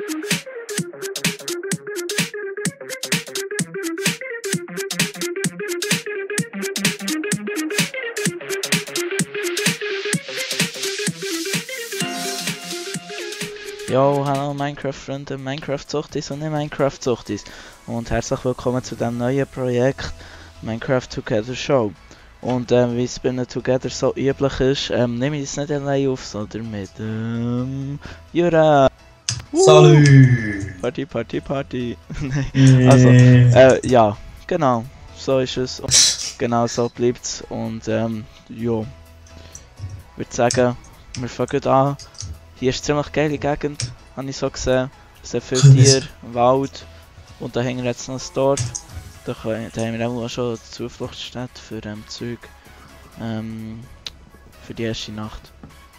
Yo, hallo Minecraft-Freunde, Minecraft-Zuchtis und nicht Minecraft-Zuchtis und herzlich willkommen zu diesem neuen Projekt Minecraft Together Show. Und wie es bei einem Together so üblich ist, nehme ich es nicht allein auf, sondern mit Jura! Salut! Party, Party, Party! Also, ja, genau, so ist es und genau so bleibt es und jo, ich würde sagen, wir fangen an. Hier ist eine ziemlich geile Gegend, habe ich so gesehen. Sehr viele Tiere, Wald und da hängt jetzt noch ein Dorf. Da haben wir auch schon eine Zufluchtsstätte für Zeug. Für die erste Nacht.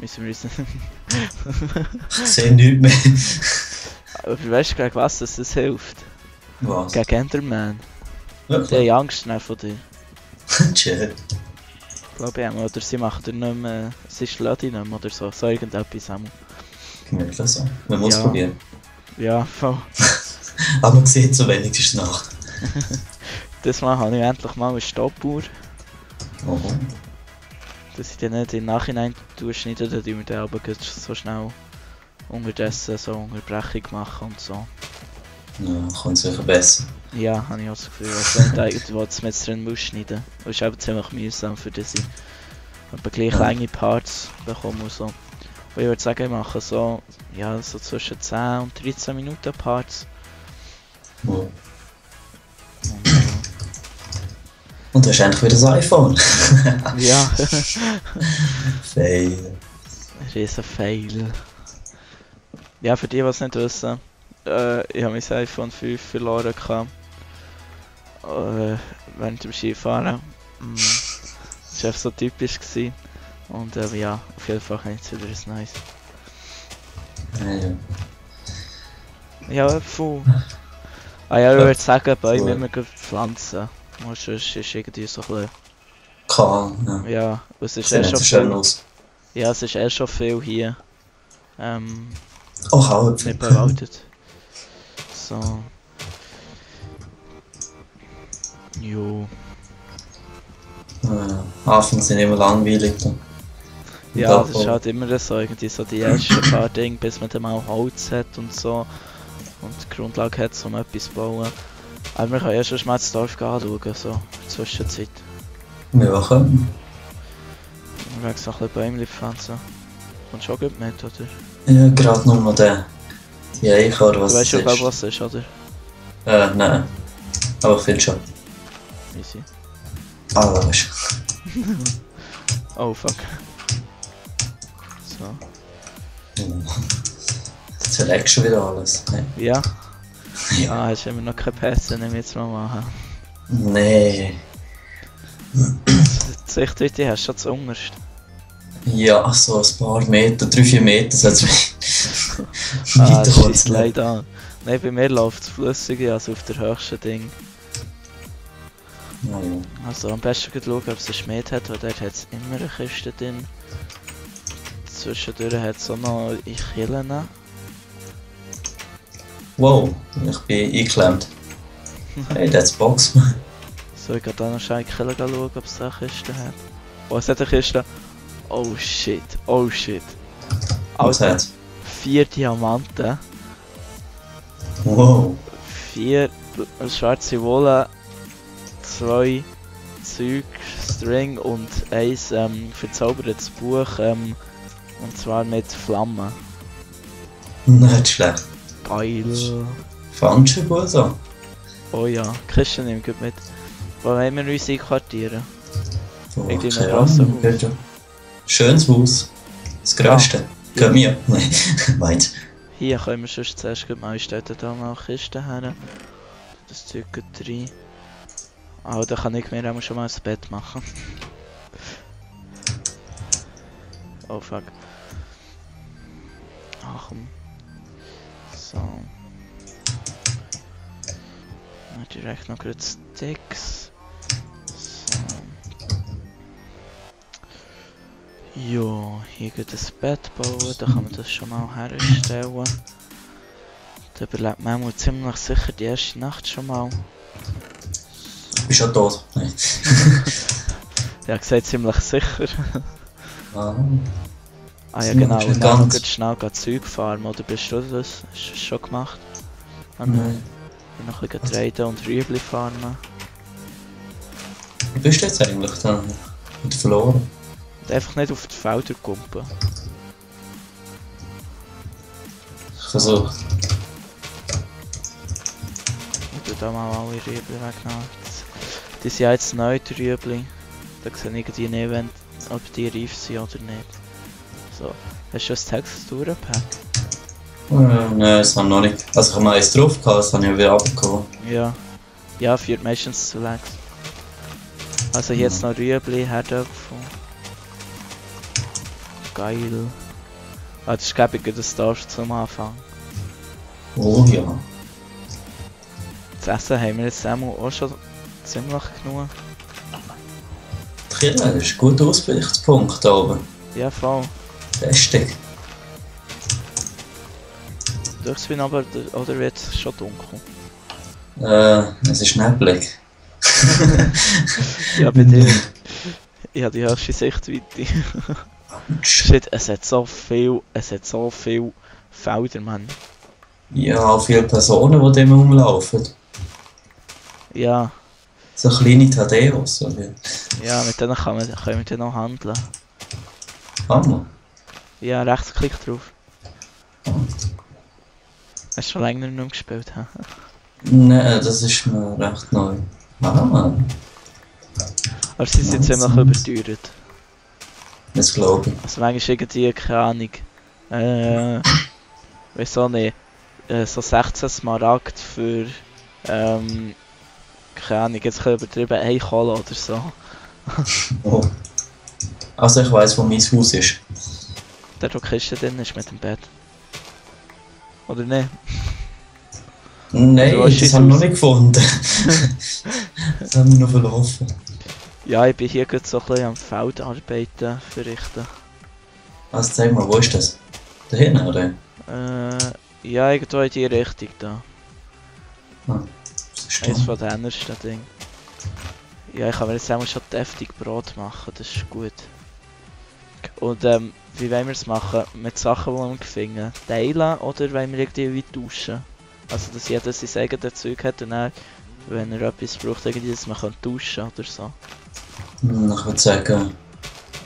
Müssen wir uns Ich sehe nichts mehr. Aber weißt du gegen was das hilft? Was? Gegen Enderman. Wirklich? Die haben Angst vor dir. Chill. Glaube ich auch. Oder sie machen dir nicht mehr, sie schlagen dich nicht mehr oder so. So irgendetwas auch. Gemütlich so. Man muss probieren. Ja, voll. Aber man sieht so wenigstens nach. Das Mal habe ich endlich mal eine Stoppuhr. Oh. Dass ich dann nicht im Nachhinein schneiden, dass ich mir dann aber so schnell unterdessen so Unterbrechung machen und so. Ja, kommt sicher besser. Ja, habe ich auch das Gefühl. Also ich will es mit drin muss schneiden. Das ist eben ziemlich mühsam, für das ich aber gleich lange Parts bekomme und so. Und ich würde sagen, ich mache so, ja, so zwischen 10 und 13 Minuten Parts. Oh. Und du hast endlich wieder das iPhone. Ja. Fail. Riesen Fail. Ja, für die, die es nicht wissen, ich habe mein iPhone 5 verloren gehabt. Während dem Skifahren. Das war einfach so typisch gewesen. Und ja, auf jeden Fall habe ich jetzt wieder ein neues. Ja, voll. Ah ja, ich würde sagen, Bäume immer pflanzen. Sonst ist es irgendwie so ein bisschen... Kahl, ja. Ja, es ist Sieht schon nicht so schön viel. aus. Ja, es ist schon viel hier. Auch Haut. Nicht bewaldet. So. Jo. Anfangs sind immer langweilig. Dann. Ja, das ist halt immer so, irgendwie so die ersten paar Dinge, bis man dann mal Holz hat und so. Und die Grundlage hat, um etwas zu bauen. Aber wir können ja schon mal das Dorf anschauen, so in der Zwischenzeit. Ja, können. Wir werden so ein bisschen Bäume pflanzen. Und schon gut mit, oder? Ja, gerade nur noch den. Ja, ich habe was. Du weißt schon, ist. was es ist, oder? Nein. Aber ich finde schon. Easy. Ah, da ist. Oh fuck. So. Jetzt verlegst du wieder alles. Ne? Ja? Ja. Ah, hast immer noch keine Pässe, nehmen wir jetzt mal machen. Nee. Die Sichtweite hast du schon zu unterst. Ja, so ein paar Meter, 3-4 Meter sollte es Ah, scheiß leider an. Nein, bei mir läuft es flüssiger als auf der höchsten Ding. Ja. Also am besten schauen, ob es einen Schmied hat, weil dort hat es immer eine Kiste drin. Zwischendurch hat es auch noch Killen. Wow, ich bin eingeklemmt. Hey, that's Box. So, ich gehe da noch schnell Killen schauen, ob es da eine Kiste hat. Oh, es hat eine Kiste. Oh shit, oh shit. Was hat's? 4 Diamanten. Wow. 4 schwarze Wolle. 2 Zeug, String und 1 verzaubertes Buch. Und zwar mit Flammen. Nicht schlecht. Geil. Fandest du gut so? Oh ja, Christian nimmt gut mit. Wo wollen wir uns einquartieren? Oh, Irgendwie in keine einem grossen Ahnung, geht schon. Schönes Haus. Das grösste. Gehört mir. Nein, meins. Hier können wir sonst zuerst mal stellen, da mal Kisten her. Das Zeug geht rein. Ah, da kann ich mir auch schon mal ein Bett machen. Oh fuck. Ach komm. So. Direkt noch gerade Sticks. So. Jo, hier geht ein Bett bauen, da kann man das schon mal herstellen. Da überlebt man ziemlich sicher die erste Nacht schon mal. Du bist schon tot. Nein. Ja, gesagt ziemlich sicher. Ah, Ja genau, schon und dann ganz. schnell Zeug farmen, oder bist du das? Hast du das schon gemacht? Nein. Und noch ein bisschen traden und Rüebli farmen. Wo bist du jetzt eigentlich dann? Und verloren? Und einfach nicht auf die Felder kumpen. Ich versuche. Ich tue da mal alle Rüebli wegnehmen. Die sind ja jetzt neu, die Rüebli. Da sehe ich die nicht, ob die reif sind oder nicht. So, hast du das Texturenpack? Nein, das habe ich noch nicht. Also ich habe noch eins drauf gehabt, das habe ich wieder abgekommen. Ja. Ja, führt meistens zu Lags. Also hier jetzt noch Rüebli, Herdöpfel. Geil. Ah, das ist glaube ich das darfst du zum Anfang. Oh ja. Das Essen haben wir jetzt auch schon ziemlich genug. Die Kille, das ist ein guter Aussichtspunkt da oben. Ja, voll. Festig. Durchs bin aber, oder wird es schon dunkel? Es ist neblig. Ja, bei dir. Ich habe die höchste Sichtweite. Shit, es hat so viel Felder, Mann. Ja, viele Personen, die dem rumlaufen. Ja, So kleine Tadeos, oder? ja, mit denen können wir dann noch handeln. Kann man? Ja, Rechtsklick drauf. Hast du schon länger nicht mehr gespielt, hä? Nein, das ist mir recht neu. Ah, Aber sie sind ziemlich überteuert. das glaube ich. Also manchmal irgendwie, keine Ahnung, wieso nicht, so 16 Smaragd für, keine Ahnung, jetzt ein bisschen übertrieben, 1 Kohle oder so. Oh. Also ich weiss, wo mein Haus ist. Der, wo die Kiste drin ist mit dem Bett. Oder nicht? Nein, Du hast das dein habe ich noch Haus. nicht gefunden. Das haben wir noch verlaufen. Ja, ich bin hier gerade so ein bisschen am Feldarbeiten verrichten. Also zeig mal, wo ist das? Da hinten, oder? Ja, irgendwo in die Richtung da. Ah, was ist Eines da? von den ärmsten Dingen. Ja, ich kann mir jetzt auch schon deftig Brot machen, das ist gut. Und wie wollen wir es machen? Mit Sachen, die wir gefunden teilen oder wollen wir irgendwie tauschen? Also dass jeder sein eigenes Zeug hat und dann, wenn er etwas braucht, irgendwie, dass man tauschen oder so. Ich würde sagen,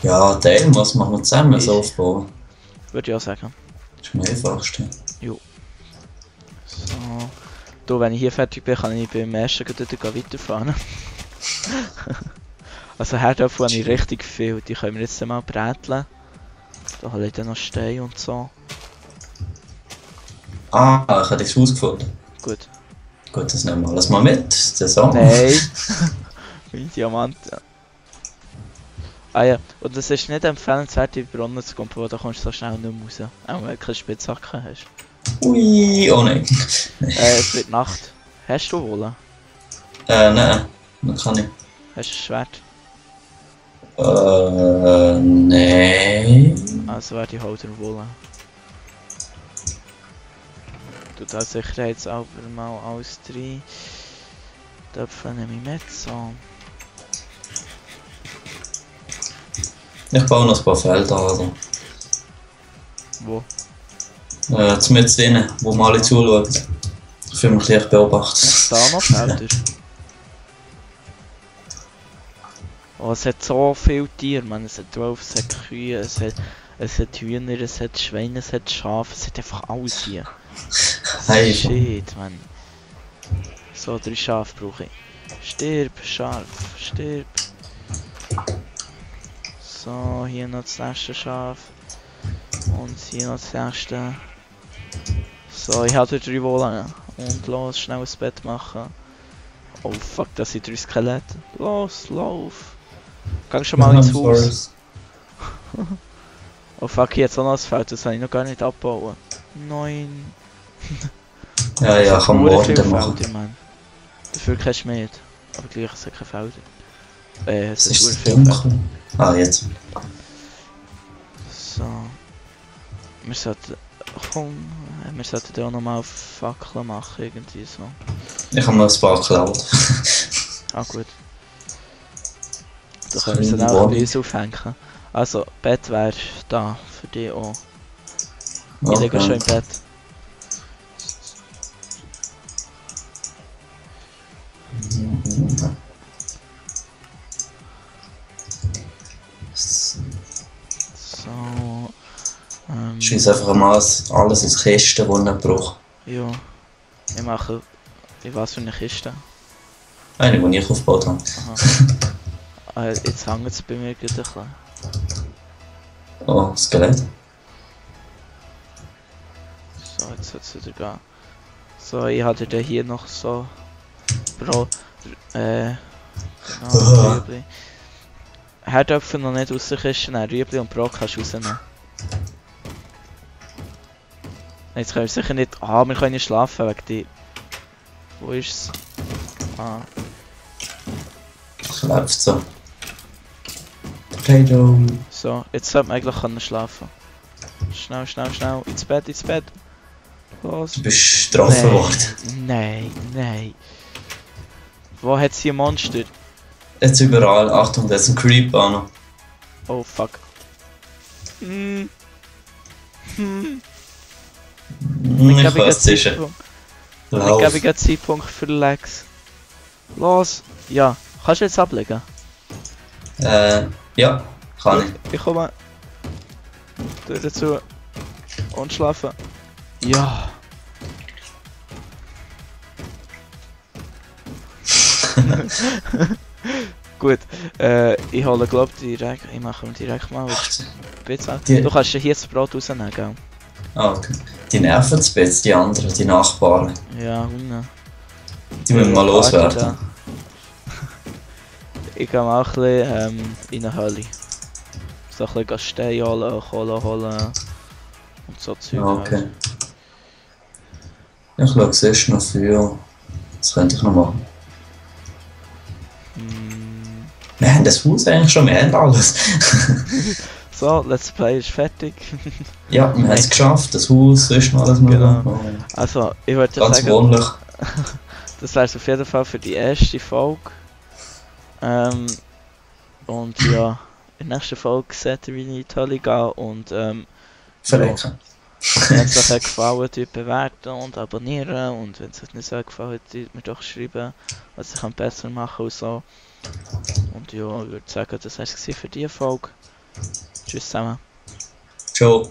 ja, teilen wir, was machen wir zusammen so aufbauen. Würde ich auch sagen. Das ist am einfachsten. So. Du, wenn ich hier fertig bin, kann ich beim ersten gleich wieder weiterfahren. Also Herdöpfel habe ich richtig viel, die können wir jetzt mal bräteln. Da habe ich dann noch Steine und so. Ah, ich habe das Haus gefunden. Gut. Gut, das nehmen wir alles mal mit. Das auch. Nein! Mein Diamant. Ah ja, und es ist nicht empfehlenswert, in die Brunnen zu kommen, weil da kommst du so schnell nicht mehr raus. Auch wenn du keine Spitzhacke hast. Ui, oh nein. Es wird Nacht. Hast du wohl? Nein, das kann ich. Hast du ein Schwert? Nein. Also werde ich halt wohl. Tut als Sicherheitshalber mal alles rein. Töpfe nehme ich mit, so. Ich baue noch ein paar Felder an. Wo? Zumindest drinnen, wo wir alle zuschauen. Ich fühle mich leicht beobachtet. Da noch Felder. Oh, es hat so viele Tiere, man. Es hat Wölfe, es hat Kühe, es hat Hühner, es hat Schweine, es hat Schafe, es hat einfach alles hier. Hey. Shit, man. So, 3 Schafe brauche ich. Stirb, Schaf, stirb. So, hier noch das nächste Schaf. Und hier noch das nächste. So, ich habe 3 Wohlen. Und los, schnell ein Bett machen. Oh fuck, das sind 3 Skelette. Los, lauf. Geh schon mal ins Haus. Oh fuck, hier jetzt auch noch das Feld, das habe ich noch gar nicht abbauen. Nein. Ja, kann man morgen machen. Felder, Mann. Dafür kein Schmied. Aber gleich es hat keine Felder. Es Es ist ist viel Felder. dunkel. Ah, jetzt. So. Wir sollten... Komm, wir sollten auch nochmal Fackeln machen, irgendwie so. Ich habe noch ein paar geklaut. Ah gut. Da können wir sie dann auch bei uns aufhängen. Also, Bett wäre da, für dich auch. Ich liege schon im Bett. So. Scheiss einfach mal alles ins Kiste, die ich brauche. Ja. Ich mache. In was für eine Kiste? Eine, die ich aufgebaut habe. Jetzt hängt es bei mir gerade ein bisschen. Oh, Skelett. So, jetzt soll es wieder gehen. So, ich hatte da hier noch so. Bro. Genau, Rüebli. Herdöpfel noch nicht aus der Kiste nehmen, Rüebli und Brot kannst du rausnehmen. Jetzt können wir sicher nicht. Ah, wir können nicht schlafen wegen dir. Wo ist es? Ah. Es läuft so. Potato. So, jetzt sollte man eigentlich können schlafen. Schnell, schnell, schnell. Ins Bett, ins Bett. Los. Du bist getroffen worden. Nein, nein. Wo hat es hier Monster? Jetzt überall. Achtung, da ist ein Creep an. Oh fuck. Ich Ich weiß sicher. Ich gebe einen Zeitpunkt für Lex. Los. Ja, kannst du jetzt ablegen? Ja, kann ich. Ich komme. Tür dazu. Und schlafen. Ja. Gut, ich hole glaube direkt. Ich mache direkt mal Pizza. Du kannst hier das Brot rausnehmen, gell? Ah, okay. Die nerven das bisschen, die anderen, die Nachbarn. Ja, Hunde. Die müssen mal loswerden. Ich gehe auch ein bisschen in eine Höhle. So ein bisschen Steine holen, Kohle holen und so Zeug. Okay. Ich schaue zuerst noch für. Das könnte ich noch machen. Wir haben das Haus eigentlich schon, wir haben alles. So, Let's Play ist fertig. Ja, wir haben es geschafft, das Haus, sonst noch alles Genau. Also, ich würde ganz sagen, wohnlich. Das wäre es auf jeden Fall für die erste Folge. Und ja, in der nächsten Folge seht ihr, wie ich in die Hölle gehe und Verrecken. wenn es euch gefallen hat, bewerten und abonnieren und wenn es euch nicht so gefallen hat, mir doch schreiben, was ich besser machen kann und so. Und ja, ich würde sagen, das war es für diese Folge. Tschüss zusammen. Ciao.